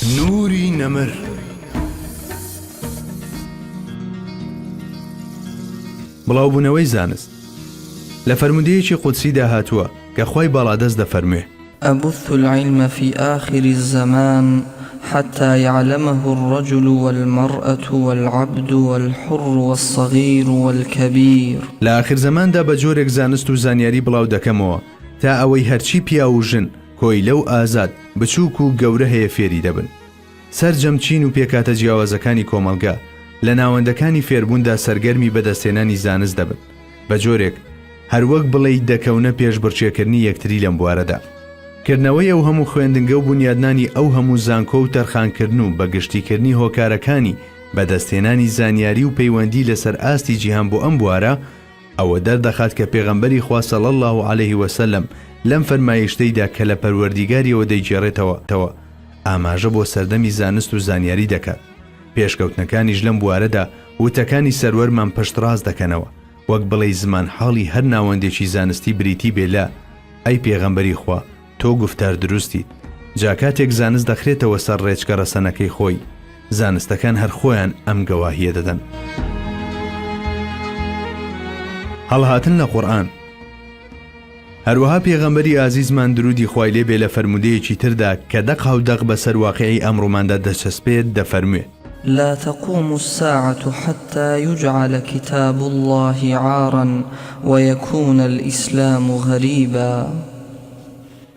نوری نەمر. بڵاوبوونەوەی زانست لە فەرموودەیەکی قودسیدا هاتووە کە خوای باڵادەست دەفەرموێ. أبث العلم في آخر الزمان حتى يعلمه الرجل والمرأة والعبد والحر والصغير والكبير. لە ئاخر زەماندا بە جۆرێک زانست و زانیاری بڵاو دەکەمەوە تا ئەوەی هەرچی پیاو و ژن، کۆیلە و ئازاد، بچووک و گەورە هەیە فێری دەبن. سەرجەم چین و پێکهاتە جیاوازەکانی کۆمەڵگە لە ناوەندەکانی فێربووندا سەرگەرمی بەدەستهێنانی زانست دەبن، بە جۆرێک هەروەک بڵێی دەکەونە پێشبڕکێکردنی یەکتری لەم بوارەدا. کردنەوەی ئەو هەموو خوێندنگە و بونیادنانی ئەو هەموو زانکۆ و تەرخانکردن و بەگشتیکردنی هۆکارەکانی بەدەستهێنانی زانیاری و پەیوەندی لەسەر ئاستی جیهان بۆ ئەم بوارە، ئەوە دەردەخات کە پێغەمبەری خوا صلی اللە علیه وسلم لەم فەرمایشتەیدا کە لە پەروەردیگاریەوە دەیگێڕێتەوە ئاماژە بۆ سەردەمی زانست و زانیاری دەکات، پێشکەوتنەکانیش لەم بوارەدا وتەکانی سەروەرمان پشتڕاست دەکەنەوە، وەک بڵێی زمانحاڵی هەر ناوەندێکی زانستی بریتی بێ لە، ئەی پێغەمبەری خوا تۆ گوفتار دروستیت. جا کاتێک زانست دەخرێتەوە سەر ڕێچکە ڕەسەنەکەی خۆی، زانستەکان هەر خۆیان ئەم گەواهییە دەدەن. هەڵهاتن لە قورئان. هەروەها پێغەمبەری ئازیزمان درودی خوای لێ بێ لە فەرموودەیەکی تردا کە دەقاودەق بەسەر واقیعی ئەمڕۆماندا دەچەسپێت دەفەرموێ. لا تقوم الساعة حتى يجعل كتاب اللە عارا ويكون الإسلام غريبا.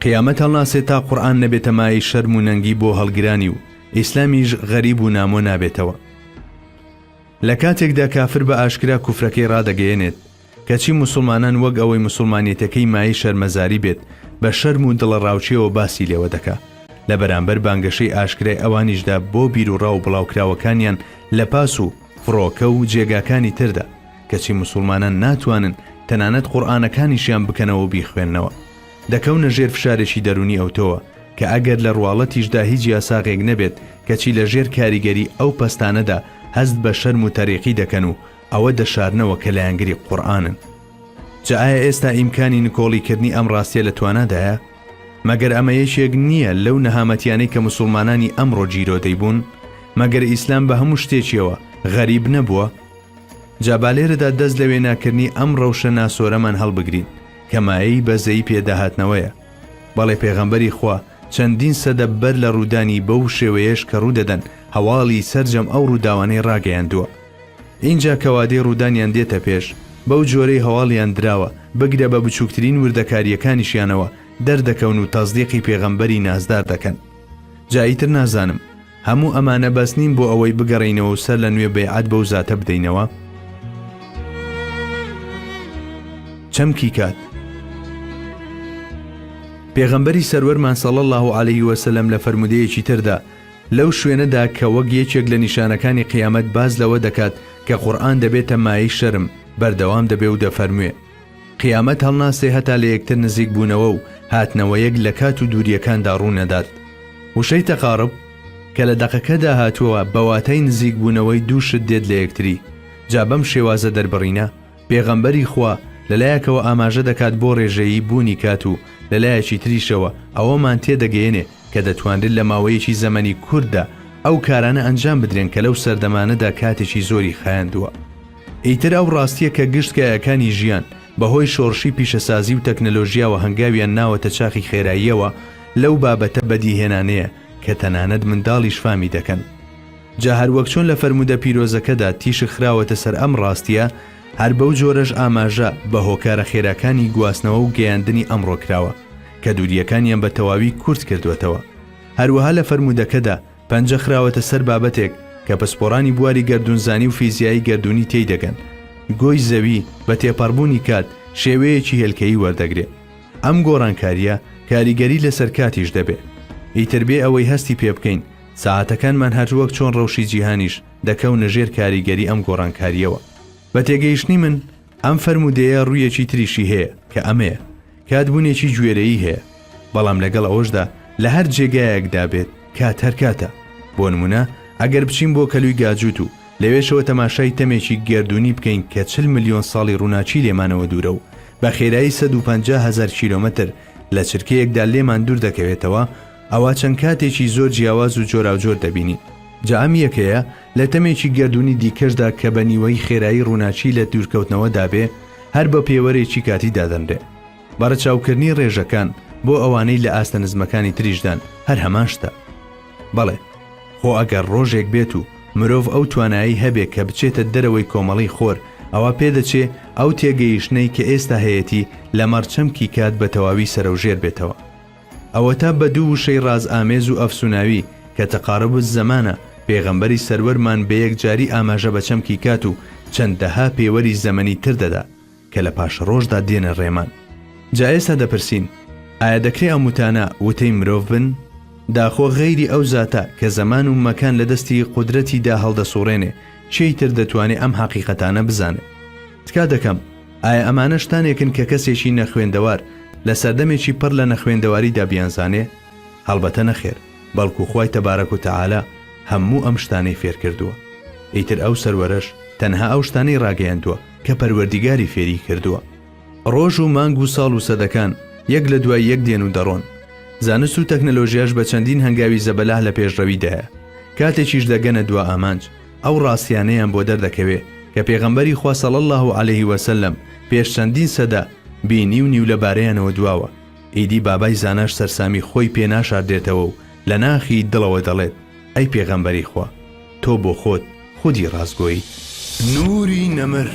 قیامەت هەڵناسێ تا قورئان نەبێتە مایەی شەرم و نەنگی بۆ هەڵگرانی و ئیسلامیش غەریب و نامۆ نابێتەوە. لە کاتێکدا کافر بە ئاشکرا کوفرەکەی ڕادەگەیەنێت، کەچی موسوڵمانان وەک ئەوەی موسوڵمانێتەکەی مایەی شەرمەزاری بێت بە شەرم و دڵەڕاوکێوە باسی لێوە دەکا. لە بەرامبەر بانگەشەی ئاشکرای ئەوانیشدا بۆ بیروڕا و بڵاوکراوەکانیان لە پاس و فڕۆکە و جێگاکانی تردا، کەچی موسوڵمانان ناتوانن تەنانەت قورئانەکانیشیان بکەنەوە و بیخوێننەوە. دەکەونە ژێر فشارێکی دەروونی ئەوتۆوە کە ئەگەر لە ڕواڵەتیشدا هیچ یاساغێک نەبێت کەچی لە ژێر کاریگەری ئەو پەستانەدا هەست بە شەرم و تەریقی دەکەن و ئەوە دەشارنەوە کە لایەنگری قورئانن. جا ئایا ئێستا ئیمکانی نکۆڵی کردنی ئەم ڕاستیە لە توانادایە؟ مەگەر ئەمە یەکێک نییە لەو نەهامەتیانەی کە موسوڵمانانی ئەمڕۆ گیرۆدەی بوون؟ مەگەر ئیسلام بە هەموو شتێکیەوە غەریب نەبووە؟ جا با لێرەدا دەست لە وێناکردنی ئەم ڕەوشە ناسۆرەمان هەڵبگرین کە مایەی بەزەیی پێداهاتنەوەیە. بەڵێ پێغەمبەری خوا چەندین سەدە بەر لە ڕوودانی بەو شێوەیەش کە ڕوودەدەن هەواڵی سەرجەم ئەو ڕووداوانەی ڕاگەیاندووە. ئینجا کە وادەی ڕوودانیان دێتە پێش، بەو جۆرەی هەواڵیان دراوە، بگرە بە بچووکترین وردەکارییەکانیشیانەوە دەردەکەون و تەسدیقی پێغەمبەری نازدار دەکەن. جا ئیتر نازانم، هەموو ئەمانە بەس نین بۆ ئەوەی بگەڕێینەوە و سەر لە نوێ بەیعەت بەو زاتە بدەینەوە؟ چەمکی کات. پێغەمبەری سەروەرمان صلی اللە علیه وسلم لە فەرموودەیەکی تردا لەو شوێنەدا کە وەک یەکێک لە نیشانەکانی قیامەت باس لەوە دەکات کە قورئان دەبێتە مایەی شەرم بەردەوام دەبێ و دەفەرموێ قیامەت هەڵناسێ هەتا لە یەکتر نزیک بوونەوە و هاتنەوەیەک لە کات و دوورییەکاندا ڕوو نەدات. وشەی تقارب کە لە دەقەکەدا هاتووە بە واتای نزیک بوونەوەی دوو شت دێت لە یەکتری، جا بەم شێوازە دەربڕینە پێغەمبەری خوا لە لایەکەوە ئاماژە دەکات بۆ ڕێژەیی بوونی کات و لە لایەکی تریشەوە ئەوەمان تێدەگەیەنێ کە دەتوانرێت لە ماوەیەکی زەمەنی کورتدا ئەو کارانە ئەنجام بدرێن کە لەو سەردەمانەدا کاتێکی زۆری خایاندووە. ئیتر ئەو ڕاستییە کە گشت کایەکانی ژیان بە هۆی شۆڕشی پیشەسازی و تەکنەلۆژیاوە هەنگاویان ناوەتە چاخی خێراییەوە لەو بابەتە بەدیهێنانەیە کە تەنانەت منداڵیش فامی دەکەن. جا هەروەک چۆن لە فەرموودە پیرۆزەکەدا تیشک خراوەتە سەر ئەم ڕاستییە، هەر بەو جۆرەش ئاماژە بە هۆکارە خێراکانی گواستنەوە و گەیاندنی ئەمڕۆ کراوە کە دوورییەکانیان بە تەواوی کورت کردووەتەوە. هەروەها لە فەرموودەکەدا پەنجە خراوەتە سەر بابەتێک کە پسپۆڕانی بواری گەردوونزانی و فیزیایی گەردوونی تێی دەگەن، گۆی زەوی بە تێپەڕبوونی کات شێوەیەکی هێلکەیی وەردەگرێ. ئەم گۆڕانکارییە کاریگەری لەسەر کاتیش دەبێ. ئیتر بێ ئەوەی هەستی پێ بکەین، سەعاتەکانمان هەروەک چۆن ڕەوشی جیهانیش دەکەونە ژێر کاریگەری ئەم گۆڕانکارییەوە. بە تێگەیشتنی من، ئەم فەرموودەیە ڕوویەکی تریشی هەیە کە ئەمەیە، کات بوونێکی گوێرەیی هەیە، بەڵام لەگەڵ ئەوەشدا لە هەر جێگایەکدا بێت کات هەر کاتە. بۆ نموونە ئەگەر بچین بۆ کەلووی گاجووت و لەوێشەوە تەماشای تەمێکی گەردوونی بکەین کە 40 ملیۆن ساڵی ڕووناکی لێمانەوە دوورە و بە خێرایی 150 هەزار کیلۆمەتر لە چرکەیەکدا لێمان دوور دەکەوێتەوە، ئەوا چەند کاتێکی زۆر جیاواز و جۆراوجۆر دەبینین. جا ئەم یەکەیە لە تەمێکی گەردوونی دیکەشدا کە بە نیوەی خێرایی ڕووناکی لە دوورکەوتنەوەدا بێ، هەر بە پێوەرێکی کاتی دادەنرێ. بە ڕەچاوکردنی ڕێژەکان بۆ ئەوانەی لە ئاستە نزمەکانی تریشدان هەر هەمان شتە. بەڵێ، خۆ ئەگەر ڕۆژێک بێت و مرۆڤ ئەو توانایەی هەبێ کە بچێتە دەرەوەی کۆمەڵەی خۆر، ئەوا پێدەچێ ئەو تێگەیشتنەی کە ئێستا هەیەتی لەمەڕ چەمکی کات بە تەواوی سەرەوژێر بێتەوە. ئەوەتا بە دوو وشەی ڕازئامێز و ئەفسوناوی کە تقارب الزمان ە، پێغەمبەری سەروەرمان بە یەکجاری ئاماژە بە چەمکی کات و چەندەها پێوەری زەمەنی تر دەدا کە لە پاشەڕۆژدا دێنە ڕێمان. جا ئێستا دەپرسین، ئایا دەکرێ ئەم وتانە وتەی مرۆڤ بن؟ داخۆ غەیری ئەو زاتە کە زەمان و مەکان لە دەستی قودرەتیدا هەڵدەسوڕێنێ، کێی تر دەتوانێ ئەم حەقیقەتانە بزانێ؟ تکا دەکەم، ئایا ئەمانە شتانێکن کە کەسێکی نەخوێندەوار لە سەردەمێکی پڕ لە نەخوێندەواریدا بیانزانێ؟ هەڵبەتە نەخێر، بەڵکو خوای تبارک و تعالی هەموو ئەم شتانەی فێرکردووە. ئیتر ئەو سەروەرەش تەنها ئەو شتانەی ڕاگەیاندووە کە پەروەردیگاری فێری کردووە. ڕۆژ و مانگ و ساڵ و سەدەکان یەک لە دوای یەک دێن و دەڕۆن. زانست و تەکنەلۆژیاش بە چەندین هەنگاوی زەبەلاح لە پێشڕەویدایە. کاتێکیش دەگەنە دوا ئامانج، ئەو ڕاستیانەیان بۆ دەردەکەوێ کە پێغەمبەری خوا صلی اللە علیه وسلم پێش چەندین سەدە بینیونی و لەبارەیانەوە دواوە، ئیدی بابای زاناش سەرسامی خۆی پێ ناشاردێتەوە و لە ناخی دڵەوە دەڵێت، ئەی پێغەمبەری خوا تۆ بۆ خۆت خودی ڕاستگۆیت. نوری نەمر.